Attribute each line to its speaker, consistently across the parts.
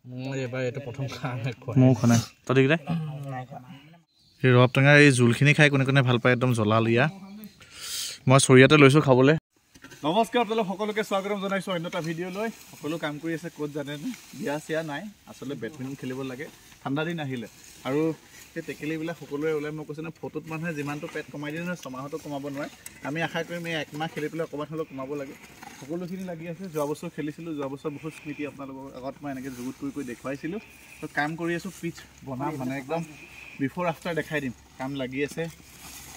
Speaker 1: মই এবাৰ এইটো প্ৰথম খাম।
Speaker 2: ময়ো খোৱা নাই। তই দেখিলে এই ৰবাব টেঙাৰ এই জোলখিনি খাই কোনে কোনে ভাল পায়, একদম জ্বলালীয়া। মই চৰিয়াতে লৈছোঁ খাবলৈ। নমস্কাৰ আপোনালোক সকলোকে স্বাগতম জনাইছোঁ অন্য এটা ভিডিঅ' লৈ। সকলো কাম কৰি আছে ক'ত জানেনে? বিয়া চিয়া নাই, আচলতে বেডমিণ্টন খেলিব লাগে ঠাণ্ডা দিন আহিলে। আৰু সেই টেকেলিবিলাক সকলোৰে ওলাই। মই কৈছোঁ নহয়, ফটোত মানুহে যিমানটো পেট কমাই দিয়ে নহয়, ছমাহতো কমাব নোৱাৰে। আমি আশা কৰিম এই একমাহ খেলি পেলাই অকণমান হ'লেও কমাব লাগে। সকলোখিনি লাগি আছে। যোৱা বছৰ খেলিছিলোঁ, যোৱা বছৰ বহুত স্মৃতি আপোনালোকৰ আগত মই এনেকৈ যুগুত কৰি কৰি দেখুৱাইছিলোঁ। তো কাম কৰি আছোঁ, পিচ বনাম মানে একদম বিফ'ৰ আফটাৰ দেখাই দিম। কাম লাগি আছে,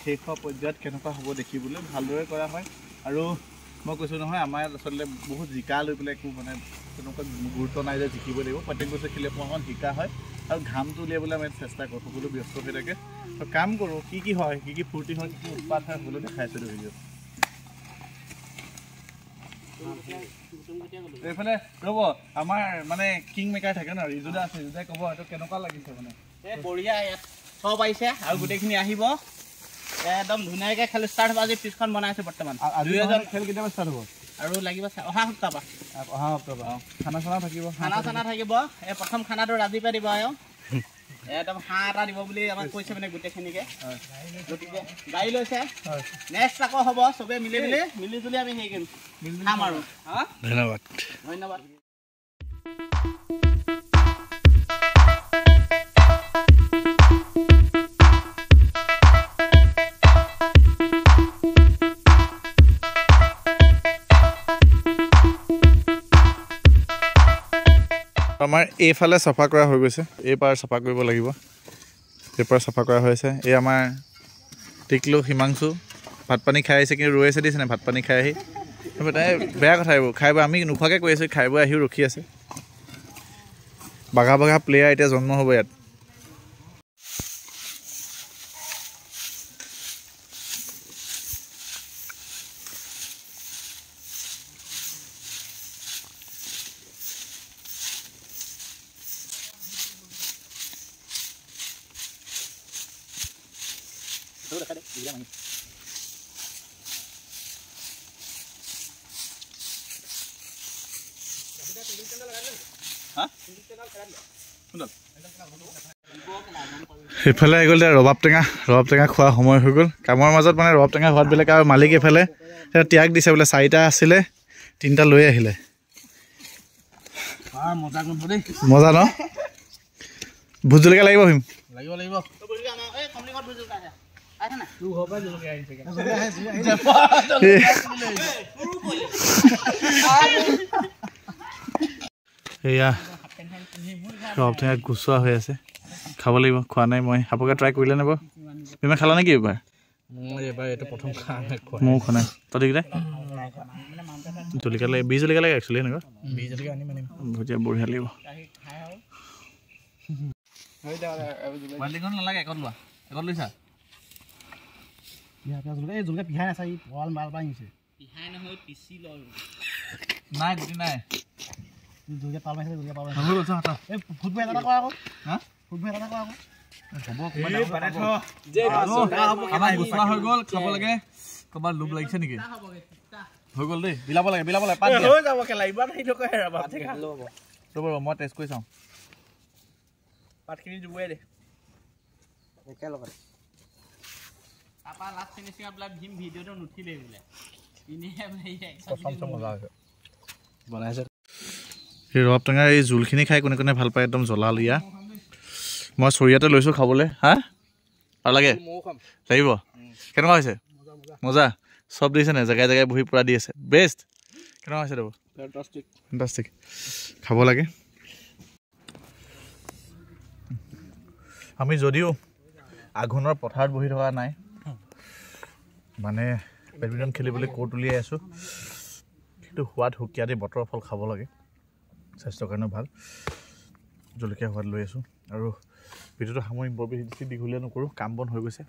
Speaker 2: শেষ হোৱা পৰ্যায়ত কেনেকুৱা হ'ব দেখিবলৈ ভালদৰে কৰা হয়। আৰু মই কৈছোঁ নহয়, আমাৰ ইয়াত আচলতে বহুত জিকা লৈ পেলাই একো মানে তেনেকুৱা গুৰুত্ব নাই যে জিকিব লাগিব। প্ৰত্যেক বছৰ খেলি অকণমান শিকা হয় আৰু ঘামটো উলিয়াবলৈ আমি চেষ্টা কৰোঁ। সকলো ব্যস্ত হৈ থাকে। তো কাম কৰোঁ, কি কি হয়, কি কি ফূৰ্তি হয়, কি কি উৎপাত হয়, সকলো দেখাই আছোঁ ভিডিঅ'। এইফালে ৰ'ব, আমাৰ মানে কিং মেকাৰ থাকে ন, ৰিজুদা আছে, ৰিজুদাই ক'ব এইটো কেনেকুৱা লাগিছে মানে।
Speaker 3: এই বঢ়িয়া, ইয়াত চব আহিছে আৰু গোটেইখিনি আহিব একদম ধুনীয়াকৈ খেল ষ্টাৰ্ট হ'ব। আজি পিচখন বনাইছোঁ বৰ্তমান।
Speaker 2: দুই এজন খেল কেতিয়াবা ষ্টাৰ্ট হ'ব
Speaker 3: আৰু লাগিব অহা সপ্তাহ পৰা।
Speaker 2: অহা সপ্তাহ পৰা খানা চানা থাকিব।
Speaker 3: খানা চানা থাকিব। এই প্ৰথম খানাটো ৰাজীৱে দিব আৰু একদম হাঁহ এটা দিব বুলি আমাক কৈছে মানে গোটেইখিনিকে। গতিকে গাড়ী লৈছে, নেক্সট আকৌ হ'ব চবে মিলি মিলি মিলি জুলি আমি হেৰি কৰিম, খাম আৰু।
Speaker 1: ধন্যবাদ,
Speaker 3: ধন্যবাদ।
Speaker 2: আমাৰ এইফালে চাফা কৰা হৈ গৈছে, এই পাৰ চাফা কৰিব লাগিব, এই পাৰ চাফা কৰা হৈছে। এই আমাৰ টিকলু হিমাংশু ভাত পানী খাই আহিছে, কিন্তু ৰৈ আছে দিছে নাই ভাত পানী খাই আহি। তাই বেয়া কথা এইবোৰ, খাই বৈ আমি নোখোৱাকৈ কৈ আছোঁ, খাই বৈ আহিও ৰখি আছে। বাঘা বাঘা প্লেয়াৰ এতিয়া জন্ম হ'ব ইয়াত। এইফালে আহি গ'ল এতিয়া ৰবাব টেঙা, ৰবাব টেঙা খোৱা সময় হৈ গ'ল। কামৰ মাজত মানে ৰবাব টেঙা সোৱাদ বেলেগ। আৰু মালিক এইফালে ত্যাগ দিছে বোলে, চাৰিটা আছিলে তিনিটা লৈ আহিলে। মজা ন? ভোট জলকীয়া লাগিব ভীম?
Speaker 3: লাগিব লাগিব।
Speaker 2: এয়া ৰবাব টেঙা গুচোৱা হৈ আছে, খাব লাগিব। খোৱা নাই মই। আপোনালোকে ট্ৰাই কৰিলে নে বাৰু? তুমি খালা নেকি এইবাৰ?
Speaker 1: মই এবাৰ এইটো প্ৰথম খাম।
Speaker 2: ময়ো খোৱা নাই। তই দেখিলে জলকীয়া লাগে, বিহ জলকীয়া লাগে একচুৱেলি। এনেকুৱা ভুজিয়া বঢ়িয়া লাগিব।
Speaker 3: নালাগে, একত লোৱা, একত লৈছা।
Speaker 2: নাই গুটি নাই। হৈ গ'ল, খাব লাগে। ক'ৰবাত লোভ লাগিছে নেকি? হৈ গ'ল দেই, বিলাব লাগে, বিলাব লাগে। ৰ'ব ৰ'ব, মই টেষ্ট কৰি চাওঁ।
Speaker 3: পাতখিনি জুবুৱাই দে একেলগতে। তাৰপৰা লাষ্ট ফিনিচিঙত বোলে ভীম ভিডিঅ'টো নুঠিলেই বোলে, এনেহে
Speaker 1: বনাইছে।
Speaker 2: এই ৰবাব টেঙাৰ এই জোলখিনি খাই কোনে কোনে ভাল পায়, একদম জ্বলালীয়া। মই চৰিয়াতে লৈছোঁ খাবলৈ। হা, আৰু লাগে লাগিব? কেনেকুৱা হৈছে? মজা। চব দিছে নাই? জেগাই জেগাই বহি পূৰা দি আছে। বেষ্ট। কেনেকুৱা হৈছে দেব? ফেণ্টাষ্টিক। খাব লাগে। আমি যদিও আঘোণৰ পথাৰত বহি থকা নাই, মানে বেডমিণ্টন খেলিবলৈ কোৰ্ট উলিয়াই আছোঁ, কিন্তু সোৱাদ সুকীয়া দি। বতৰৰ ফল খাব লাগে, স্বাস্থ্যৰ কাৰণেও ভাল। জলকীয়া সোৱাদ লৈ আছোঁ। আৰু ভিডিঅ'টো সামৰিম, বৰ বেছি দীঘলীয়া নকৰোঁ। কাম বন হৈ গৈছে,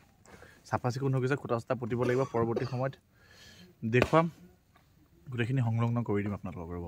Speaker 2: চাফা চিকুণ হৈ গৈছে, খুটা চুটা পুতিব লাগিব। পৰৱৰ্তী সময়ত দেখুৱাম, গোটেইখিনি সংলগ্ন কৰি দিম আপোনালোকক। ৰ'ব।